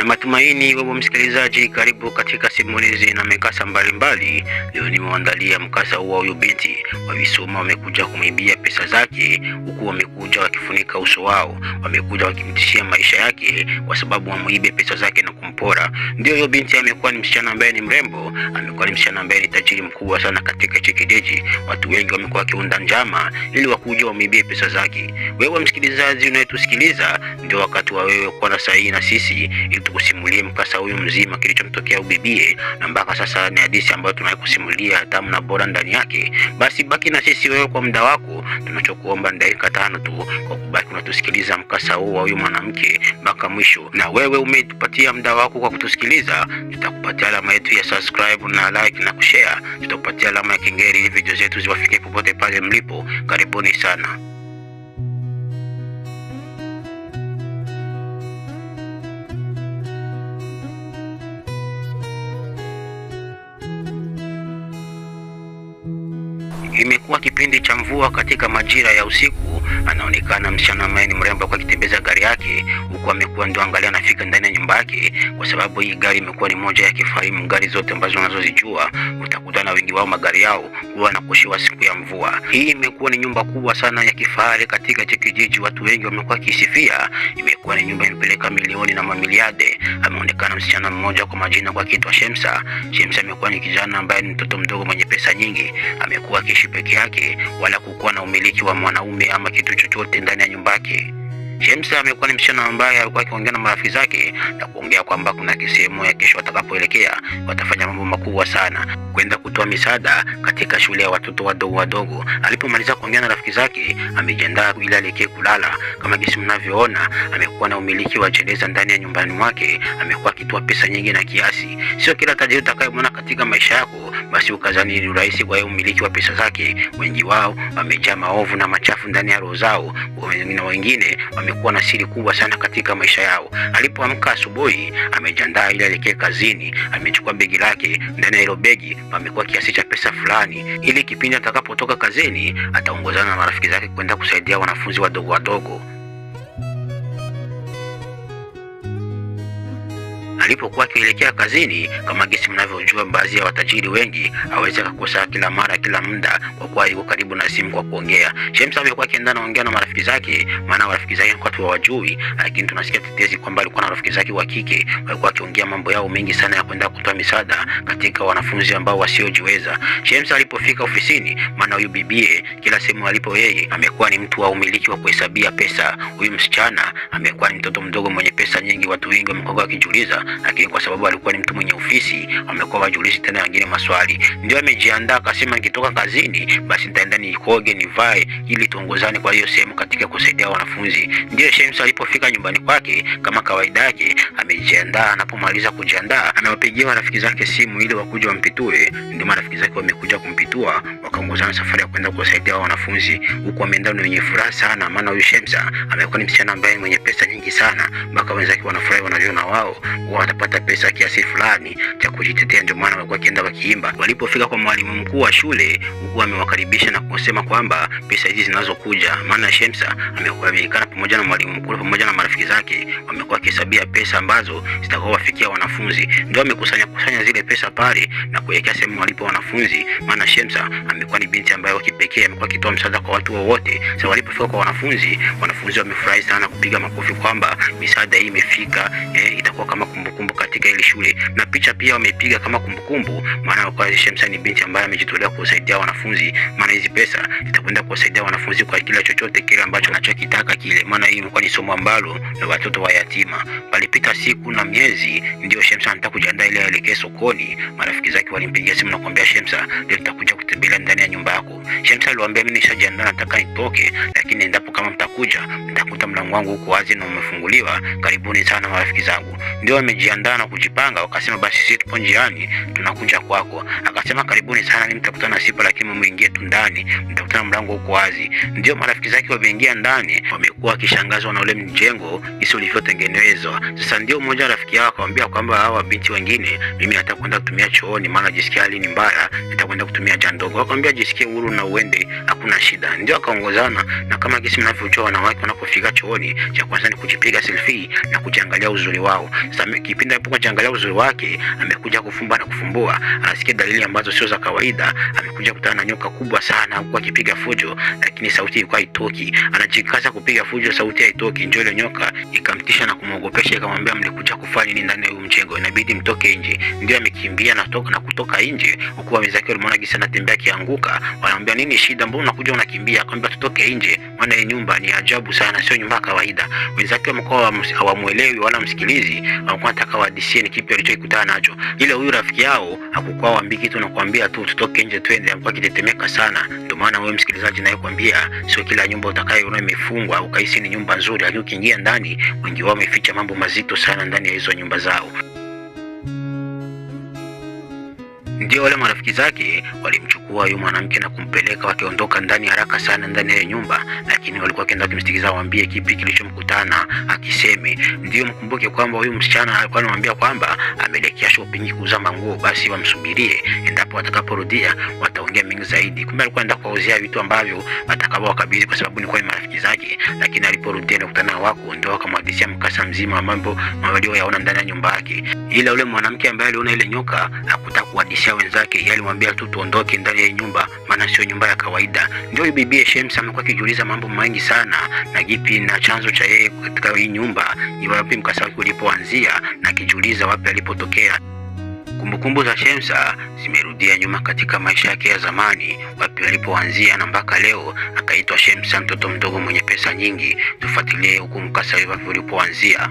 Na matumaini wewe msikilizaji, karibu katika simulizi na mikasa mbalimbali. Leo nimeandalia mkasa huo, huyu binti wa Visoma wamekuja kumwibia pesa zake, huku wamekuja wakifunika uso wao, wamekuja wakimtishia maisha yake kwa sababu wamuibe pesa zake na kumpora. Ndio hiyo binti amekuwa ni msichana ambaye ni mrembo, amekuwa ni msichana ambaye ni tajiri mkubwa sana katika hichi kijiji. Watu wengi wamekuwa wakiunda njama ili wakuja wamwibie pesa zake. Wewe msikilizaji unayetusikiliza, ndio wakati wa wewe kuwa na sahihi na sisi ili tukusimulie mkasa huyu mzima, kilichomtokea ubibie, na mpaka sasa ni hadithi ambayo tunaikusimulia tamu na bora ndani yake. Basi baki na sisi wewe kwa muda wako, tunachokuomba ni dakika 5 tu kwa kubaki unatusikiliza mkasa huu wa huyu mwanamke mpaka mwisho. Na wewe umetupatia muda wako kwa kutusikiliza, tutakupatia alama yetu ya subscribe na like na kushare, tutakupatia alama ya kengele ili video zetu ziwafikie popote pale mlipo. Karibuni sana. Imekuwa kipindi cha mvua katika majira ya usiku. Anaonekana msichana ambaye ni mrembo kwa akitembeza gari yake, huku amekuwa ndio angalia anafika ndani ya nyumba yake, kwa sababu hii gari imekuwa ni moja ya kifahari. Gari zote ambazo unazozijua utakuta na wengi wao magari yao huwa yanakoshiwa siku ya mvua. Hii imekuwa ni nyumba kubwa sana ya kifahari katika kijiji, watu wengi wamekuwa kisifia. Imekuwa ni nyumba imepeleka milioni na mamiliade. Ameonekana msichana mmoja kwa majina kwa kitwa Shemsa. Shemsa amekuwa ni kijana ambaye ni mtoto mdogo mwenye pesa nyingi, amekuwa akiishi peke yake wala kukuwa na umiliki wa mwanaume ama kitu chochote ndani ya nyumba yake. Shemsa amekuwa ni msichana ambaye alikuwa akiongea na marafiki zake na kuongea kwamba kuna kisehemu ya kesho watakapoelekea watafanya mambo makubwa sana, kwenda kutoa misaada katika shule ya watoto wadogo wadogo. Alipomaliza kuongea na rafiki zake, amejiandaa ili aelekee kulala. Kama jinsi mnavyoona, amekuwa na umiliki wa jeneza ndani ya nyumbani mwake, amekuwa akitoa pesa nyingi na kiasi. Sio kila tajiri utakayemwona katika maisha yako basi ukazani ni rahisi kwa yeye umiliki wa pesa zake. Wengi wao wamejaa maovu na machafu ndani ya roho zao, na wengine wamekuwa na siri kubwa sana katika maisha yao. Alipoamka asubuhi, amejiandaa ili aelekee kazini. Amechukua begi lake, ndani ya hilo begi pamekuwa kiasi cha pesa fulani, ili kipindi atakapotoka kazini ataongozana na marafiki zake kwenda kusaidia wanafunzi wadogo wadogo. Alipokuwa akielekea kazini, kama gisi mnavyojua, baadhi ya watajiri wengi hawezi kukosa kila mara kila muda, kwa kuwa yuko karibu na simu kwa kuongea. Shemsa amekuwa akienda naongea na marafiki zake, maana marafiki zake kwa tu hawajui, lakini tunasikia tetesi kwamba alikuwa na rafiki zake wa kike, walikuwa wakiongea mambo yao mengi sana ya kwenda kutoa misaada katika wanafunzi ambao wasiojiweza. Shemsa alipofika ofisini, maana huyu bibie kila sehemu alipo yeye amekuwa ni mtu wa umiliki wa kuhesabia pesa. Huyu msichana amekuwa ni mtoto mdogo mwenye pesa nyingi, watu wengi wamekuwa wakijiuliza, lakini kwa sababu alikuwa ni mtu mwenye ofisi amekuwa wajiulizi tena wengine maswali. Ndio amejiandaa akasema, nikitoka kazini basi nitaenda nikoge nivae ili tuongozane kwa hiyo sehemu katika kusaidia wanafunzi. Ndio Shemsa alipofika nyumbani kwake kama kawaida yake amejiandaa. Anapomaliza kujiandaa, amewapigia marafiki zake simu ili wakuja wampitue. Ndio marafiki zake wamekuja kumpitua, wakaongozana safari ya kwenda kuwasaidia wanafunzi, huku wameenda ni wenye furaha sana, maana huyu Shemsa amekuwa ni msichana ambaye mwenye pesa nyingi sana, mpaka wenzake wanafurahi, wanaviona wao watapata pesa kiasi fulani cha kujitetea. Ndio maana walikuwa wakienda wakiimba. Walipofika kwa mwalimu mkuu wa shule, huku amewakaribisha na kusema kwamba pesa hizi zinazokuja, maana Shemsa amekuwa ameikana pamoja na mwalimu mkuu pamoja na marafiki zake, wamekuwa wakihesabia pesa ambazo zitakuwa wafikia wanafunzi. Ndio amekusanya kusanya zile pesa pale na kuwekea sehemu walipo wanafunzi, maana Shemsa amekuwa ni binti ambaye wa kipekee, amekuwa akitoa msaada kwa watu wowote. Sasa walipofika kwa wanafunzi, wanafunzi wamefurahi sana kupiga makofi kwamba misaada hii imefika, itakuwa kama kumbukumbu katika ile shule, na picha pia wamepiga kama kumbukumbu, maana kwa Shemsa ni binti ambaye amejitolea kuwasaidia wanafunzi, maana hizi pesa zitakwenda kuwasaidia wanafunzi kwa kila chochote kile ambacho anachokitaka kile, maana hii imekuwa ni somo ambalo na watoto wa yatima. Palipita siku na miezi, ndio Shemsa anataka kujiandaa ili aelekee sokoni. Marafiki zake walimpigia simu na kumwambia Shemsa, leo tutakuja kutembelea ndani ya nyumba yako. Shemsa aliwaambia, mimi nishajiandaa, nataka nitoke, lakini endapo kama mtakuja mtakuta mlango wangu uko wazi na umefunguliwa. Karibuni sana marafiki zangu. Ndio wamejiandaa na kujipanga, wakasema basi sisi tupo njiani tunakuja kwako. Akasema karibuni sana, mimi mtakutana sipo, lakini muingie tu ndani, mtakutana mlango uko wazi. Ndio marafiki zake wameingia ndani, wamekuwa wakishangazwa na ule mjengo jinsi ulivyotengenezwa. Sasa ndio mmoja rafiki yao akamwambia kwamba hawa binti wengine, mimi nataka kwenda kutumia chooni, maana jisikia hali ni mbaya, nitakwenda kutumia haja ndogo. Akamwambia jisikie huru na uende, hakuna shida. Ndio akaongozana na kama jinsi mnavyojua wanawake wanapofika chooni mtandaoni, cha kwanza ni kujipiga selfie na kujiangalia uzuri wao. Sasa kipindi alipokuwa anajiangalia uzuri wake, amekuja kufumba na kufumbua, anasikia dalili ambazo sio za kawaida. Amekuja kutana na nyoka kubwa sana huku akipiga fujo, lakini sauti ilikuwa haitoki. Anajikaza kupiga fujo, sauti haitoki. Njoo ile nyoka ikamtisha na kumwogopesha, ikamwambia mlikuja kufanya nini ndani ya huyu mjengo? Inabidi mtoke nje. Ndio amekimbia na toka na kutoka nje, huku wenzake walimuona gisa anatembea akianguka, wanamwambia nini shida, mbona unakuja unakimbia? Akamwambia tutoke nje, maana hii nyumba ni ajabu sana, sio nyumba ya kawaida. Wenzake wamekuwa hawamuelewi wala msikilizi, walikuwa wanataka wahadisie ni kipi alichokutana nacho. Ile huyu rafiki yao hakukuwa waambii kitu na kuambia tu tutoke nje twende, alikuwa akitetemeka sana. Ndio maana wewe msikilizaji, naye kwambia sio kila nyumba utakayoona imefungwa ukahisi ni nyumba nzuri, lakini ukiingia ndani, wengi wao wameficha mambo mazito sana ndani ya hizo nyumba zao. Ndio wale marafiki zake walimchukua huyu mwanamke na kumpeleka, wakiondoka ndani haraka sana ndani ya nyumba, lakini walikuwa wakienda wakimsikiliza waambie kipi kilichomkutana akiseme. Ndio mkumbuke kwamba huyu msichana alikuwa anamwambia kwamba ameelekea shopping kuuza manguo, basi wamsubirie, endapo watakaporudia wataongea mengi zaidi. Kumbe alikuwa anaenda kuwauzia vitu ambavyo watakao wakabidhi, kwa sababu ni kwa marafiki zake. Lakini aliporudia na kukutana wako, ndio akamhadithia mkasa mzima wa mambo walioyaona ndani ya nyumba yake. Ila yule mwanamke ambaye aliona ile nyoka hakutaka kuhadithia wenzake, yeye alimwambia tu tuondoke ndani ya nyumba, maana sio nyumba ya kawaida. Ndio huyu bibi Shemsa amekuwa akijiuliza mambo mengi sana, na kipi na chanzo cha yeye katika hii nyumba, ni wapi mkasa wake ulipoanzia, na akijiuliza wapi alipotokea. Kumbukumbu za Shemsa zimerudia nyuma katika maisha yake ya zamani, wapi alipoanzia na mpaka leo akaitwa Shemsa, mtoto mdogo mwenye pesa nyingi. Tufuatilie huku mkasa wapi ulipoanzia.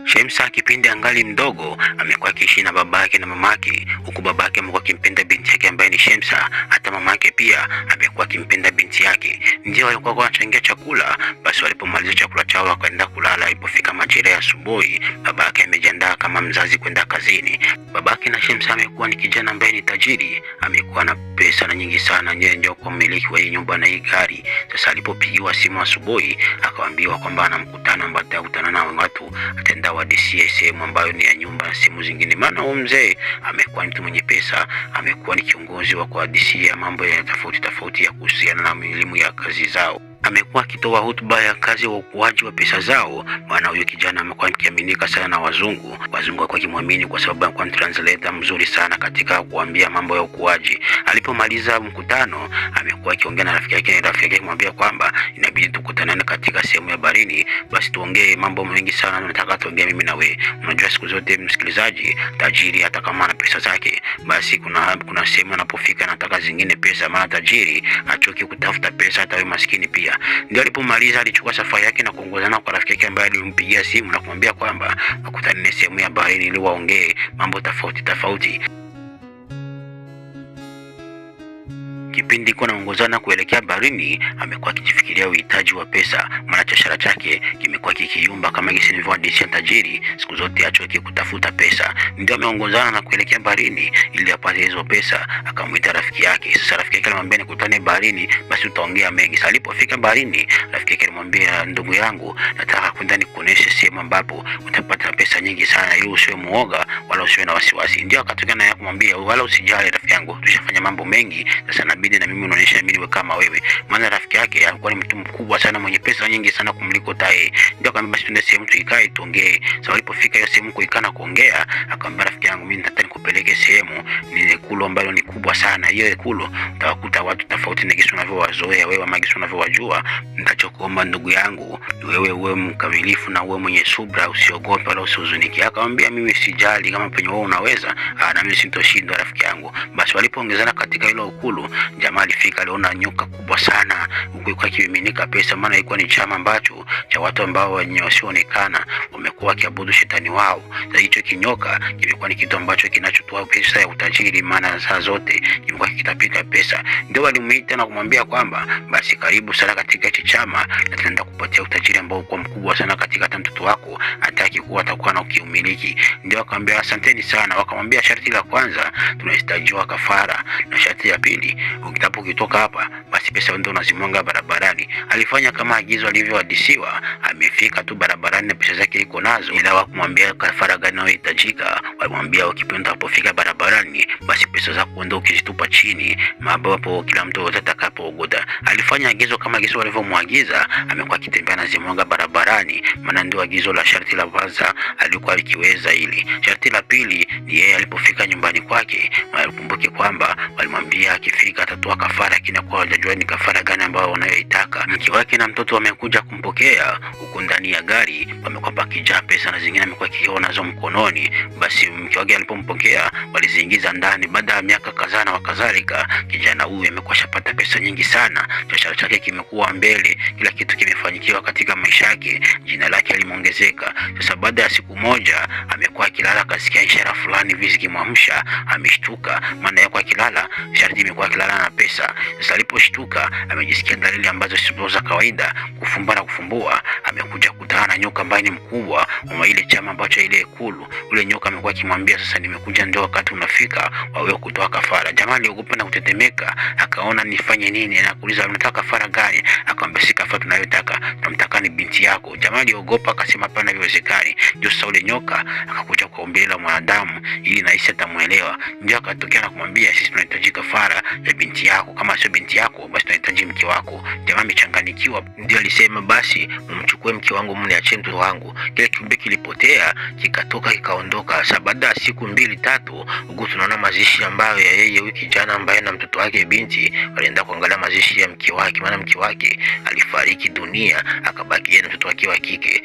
Shemsa kipindi angali mdogo amekuwa akiishi na babake na mamake, huku babake amekuwa akimpenda binti yake ambaye ni Shemsa. Hata mamake pia amekuwa akimpenda binti yake. Ndio walikuwa wanachangia chakula. Basi walipomaliza chakula chao wakaenda kulala. Ilipofika majira ya asubuhi, babake amejiandaa kama mzazi kwenda kazini. Babake na Shemsa amekuwa ni kijana ambaye ni tajiri, amekuwa na pesa na nyingi sana, yeye ndio kwa mmiliki wa hii nyumba na hii gari. Sasa alipopigiwa simu asubuhi, akaambiwa kwamba ana mkutano ambao atakutana na watu, ataenda wadisie sehemu ambayo ni ya nyumba na sehemu zingine. Maana huyu mzee amekuwa mtu mwenye pesa, amekuwa ni kiongozi wa kuhadisia mambo ya tofauti tofauti ya kuhusiana na elimu ya kazi zao. Amekuwa akitoa hotuba ya kazi wa ukuaji wa pesa zao. Maana huyo kijana amekuwa akiaminika sana na wazungu. Wazungu walikuwa wakimwamini kwa sababu alikuwa ni translator mzuri sana katika kuambia mambo ya ukuaji. Alipomaliza mkutano, amekuwa akiongea na rafiki yake, rafiki yake kumwambia kwamba inabidi tukutanane katika sehemu ya barini, basi tuongee mambo mengi sana, nataka tuongee mimi na wewe. Unajua siku zote msikilizaji, tajiri hata kama ana pesa zake, basi kuna sehemu anapofika anataka zingine pesa, maana tajiri hachoki kutafuta pesa, hata wewe maskini pia. Ndio alipomaliza alichukua safari yake na kuongozana kwa rafiki yake ambaye alimpigia simu na kumwambia kwamba wakutane sehemu ya baharini ili waongee mambo tofauti tofauti. Kipindi iko naongozana kuelekea baharini, amekuwa akijifikiria uhitaji wa pesa, maana biashara chake kimekuwa kikiyumba kama jinsi nilivyohadithia. Tajiri siku zote achoki kutafuta pesa, ndio ameongozana na kuelekea baharini ili apate hizo pesa. Akamwita rafiki yake. Sasa rafiki yake alimwambia nikutane baharini, basi utaongea mengi. Sasa alipofika baharini, rafiki yake alimwambia, ndugu yangu, nataka kwenda nikuoneshe sehemu ambapo utapata pesa nyingi sana, ili usiwe muoga wala usiwe na wasiwasi. Ndio akatoka naye kumwambia, wala usijali rafiki yangu, tushafanya mambo mengi, sasa inabidi na mimi unaonyesha mimi niwe kama wewe. Maana rafiki yake alikuwa ni mtu mkubwa sana mwenye pesa nyingi sana kumliko tae. Ndio akamwambia basi tuende sehemu tuikae tuongee. Sasa walipofika hiyo sehemu kuikaa na kuongea, akamwambia rafiki yangu, mimi nataka nikupeleke sehemu ni ikulu ambayo ni kubwa sana. Hiyo ikulu utawakuta watu tofauti na jinsi unavyowazoea wewe ama jinsi unavyowajua. Nitachokuomba ndugu yangu, ni wewe uwe mkamilifu na uwe mwenye subra, usiogope wala usihuzunike. Akamwambia mimi sijali, kama penye wewe unaweza, na mimi sitoshindwa rafiki yangu. Basi walipoongezana katika hilo ikulu, jamaa alifika, aliona nyoka kubwa sana huku ilikuwa ikimiminika pesa, maana ilikuwa ni chama ambacho cha watu ambao wenye wasioonekana wamekuwa wakiabudu shetani wao. Sasa hicho kinyoka kilikuwa ni kitu ambacho kinachotoa pesa ya utajiri, maana saa zote kilikuwa kikitapika pesa. Ndio walimuita na kumwambia kwamba basi karibu sana katika hichi chama na tunaenda kupatia utajiri ambao uko mkubwa sana katika hata mtoto wako hataki kuwa atakuwa na ukiumiliki. Ndio akamwambia asanteni sana. Wakamwambia sharti la kwanza tunahitajiwa kafara, na sharti ya pili ukitapo ukitoka hapa basi pesa ndio unazimwanga barabarani. Alifanya kama agizo alivyohadisiwa, amefika tu barabarani na pesa zake iko nazo, ila wakumwambia kafara gani inayohitajika. Walimwambia ukipenda unapofika barabarani, basi pesa zako ndio ukizitupa chini, ambapo kila mtu atakapoogota. Alifanya agizo kama agizo walivyomwagiza, amekuwa akitembea na zimwaga barabarani, maana ndio agizo la sharti la kwanza alikuwa alikiweza hili. Sharti la pili ni yeye alipofika nyumbani kwake, wakumbuke kwamba walimwambia akifika atatoa kafara, lakini hakuwa hawajajua ni kafara gani ambayo wanayoitaka. Mke wake na mtoto wamekuja kumpokea huku ndani ya gari pamekuwa pakijaa pesa na zingine amekuwa akiwa nazo mkononi. Basi mke wake alipompokea waliziingiza ndani. Baada ya miaka kadhaa na wakadhalika, kijana huyu amekuwa shapata pesa nyingi sana, biashara chake kimekuwa mbele, kila kitu kimefanyikiwa katika maisha yake, jina lake limeongezeka. Sasa baada ya siku moja amekuwa akilala, akasikia ishara fulani hivi zikimwamsha, ameshtuka. Maana yake akilala sharti imekuwa akilala na pesa. Sasa aliposhtuka amejisikia dalili ambazo sio za kawaida, kufumba na kufumbua, amekuja kutana na nyoka ambaye ni mkubwa wa ile chama ambacho ile ikulu. Ule nyoka amekuwa akimwambia sasa, nimekuja, ndio wakati unafika wawe kutoa kafara. Jamaa aliogopa na kutetemeka, akaona nifanye nini, na kuuliza unataka kafara gani? Akamwambia si kafara tunayotaka, tunamtaka ni binti yako. Jamaa aliogopa akasema hapana, haiwezekani. Ndio sasa ule nyoka akakuja kwa umbile la mwanadamu ili nahisi atamuelewa, ndio akatokea na kumwambia sisi tunahitaji kafara ya binti yako, kama sio binti yako basi tunahitaji mke wako. Jamaa amechanganyikiwa, ndio alisema basi mumchukue mke wangu mniachie mtoto wangu. Kile kiumbe kilipotea kikatoka kikaondoka. Sasa baada ya siku mbili tatu, huku tunaona mazishi ambayo ya yeye huyu kijana ambaye na mtoto wake binti walienda kuangalia mazishi ya mke wake, maana mke wake alifariki dunia akabaki yeye na mtoto wake wa kike.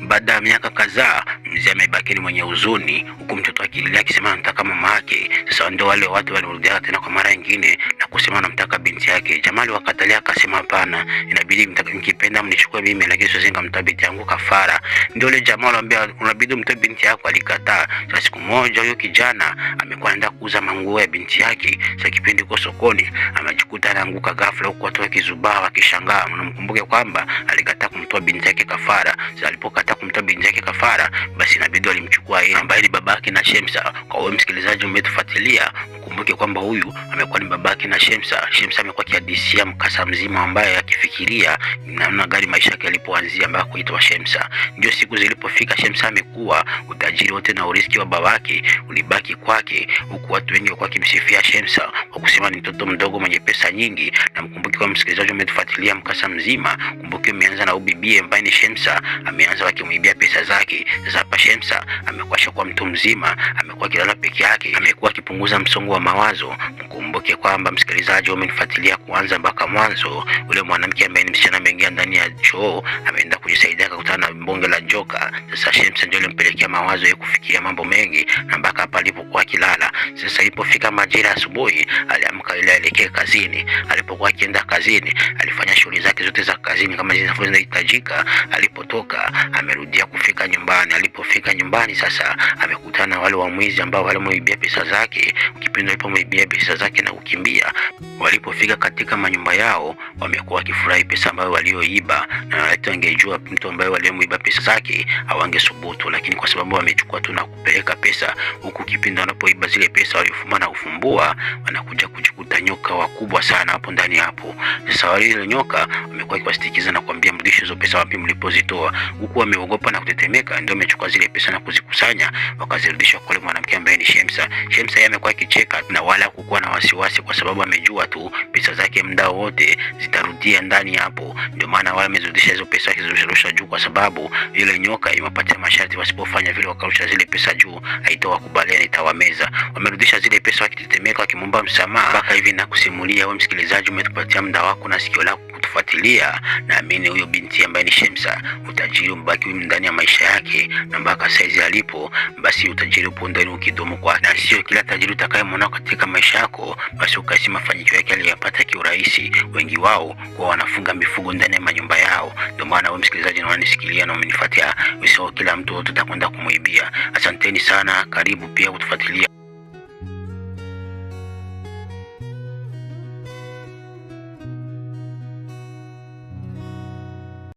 Baada ya miaka kadhaa, mzee amebaki ni mwenye huzuni, huku mtoto akililia akisema anataka mama yake. Sasa ndio wale watu walirudia tena kwa mara nyingine na kusema anamtaka binti yake. Jamaa aliwakatalia akasema hapana, inabidi mkipenda mnichukue mimi, lakini siwezi nikamtoa binti yangu kafara. Ndio yule jamaa aliambia unabidi umtoe binti yako, alikataa. Sasa siku moja huyo kijana amekuwa anaenda kuuza manguo ya binti yake. Sasa kipindi yuko sokoni amejikuta anaanguka ghafla, huku watu wakizubaa wakishangaa. Mnamkumbuke kwamba alikataa kumtoa binti yake kafara. Sasa alipokataa kumtoa binti yake kafara, basi inabidi walimchukua yeye ambaye ni babake na Shemsa. Kwa wewe msikilizaji umetufuatilia, mkumbuke kwamba huyu amekuwa ni babake na Shemsa. Shemsa amekuwa akihadisia mkasa mzima ambaye akifikiria namna gani maisha yake yalipoanzia mpaka kuitwa Shemsa. Ndio siku zilipofika, Shemsa amekuwa utajiri wote na urithi wa babake ulibaki kwake, huku watu wengi walikuwa wakimsifia Shemsa kwa kusema ni mtoto mdogo mwenye pesa nyingi. Na mkumbuke kwa msikilizaji umetufuatilia mkasa mzima, kumbuke umeanza na ubibi ambaye ni Shemsa, ameanza wakimwibia pesa zake. Sasa hapa Shemsa amekuwa ashakuwa mtu mzima, amekuwa akilala peke yake, amekuwa akipunguza msongo wa mawazo. Mkumbuke kwamba msikilizaji umenifuatilia kuanza mpaka mwanzo, ule mwanamke ambaye ni msichana ameingia ndani ya choo, ameenda kujisaidia akakutana na bonge la joka. Sasa Shemsa ndio alimpelekea mawazo ya kufikiria mambo mengi na mpaka hapa alipokuwa akilala. Sasa ilipofika majira asubuhi, aliamka ili aelekee kazini. Alipokuwa akienda kazini, alifanya shughuli zake zote za kazini kama zinahitajika. Alipotoka amerudia kufika nyumbani. Alipofika nyumbani sasa amekutana na wale wamwizi ambao walimuibia pesa zake. Kipindi walipomuibia pesa zake na kukimbia, walipofika katika manyumba yao wamekuwa wakifurahi pesa ambayo walioiba, na watu wangejua mtu ambaye walimuiba pesa zake hawangesubutu, lakini kwa sababu wamechukua tu na kupeleka pesa huku, kipindi wanapoiba zile pesa waliofuma na kufumbua, wanakuja kujikuta nyoka wakubwa sana hapo ndani hapo. Sasa wale nyoka wamekuwa wakiwasitikiza na kuambia mrudishe hizo pesa wapi mlipozitoa, huku wameogopa na kutetemeka, ndio wamechukua zile pesa na kuzikusanya wakazirudisha kwa yule mwanamke ambaye ni Shemsa. Shemsa yeye amekuwa akicheka na wala hakukuwa na wasiwasi, kwa sababu amejua tu pesa zake muda wote zitarudia ndani hapo. Ndio maana wale wamezirudisha hizo pesa wakizirusha juu, kwa sababu ile nyoka imewapatia masharti, wasipofanya vile wakarusha zile pesa juu haitawakubalia, itawameza. Wamerudisha zile pesa wakitetemeka, wakimwomba msamaha. Mpaka hivi nakusimulia wewe msikilizaji, umetupatia muda wako na sikio lako kutufuatilia. Naamini huyo binti ambaye ni Shemsa, utajiri umbaki ndani ya maisha yake, na mpaka saizi alipo, basi utajiri upo ndani ukidumu kwa, na sio kila tajiri utakayemwona katika maisha yako basi ukahisi mafanikio yake aliyapata kiurahisi. Wengi wao kwa wanafunga mifugo ndani ya manyumba yao. Ndio maana wewe msikilizaji unanisikilia na umenifuatia, sio kila mtu tutakwenda kumuibia. Asanteni sana, karibu pia kutufuatilia.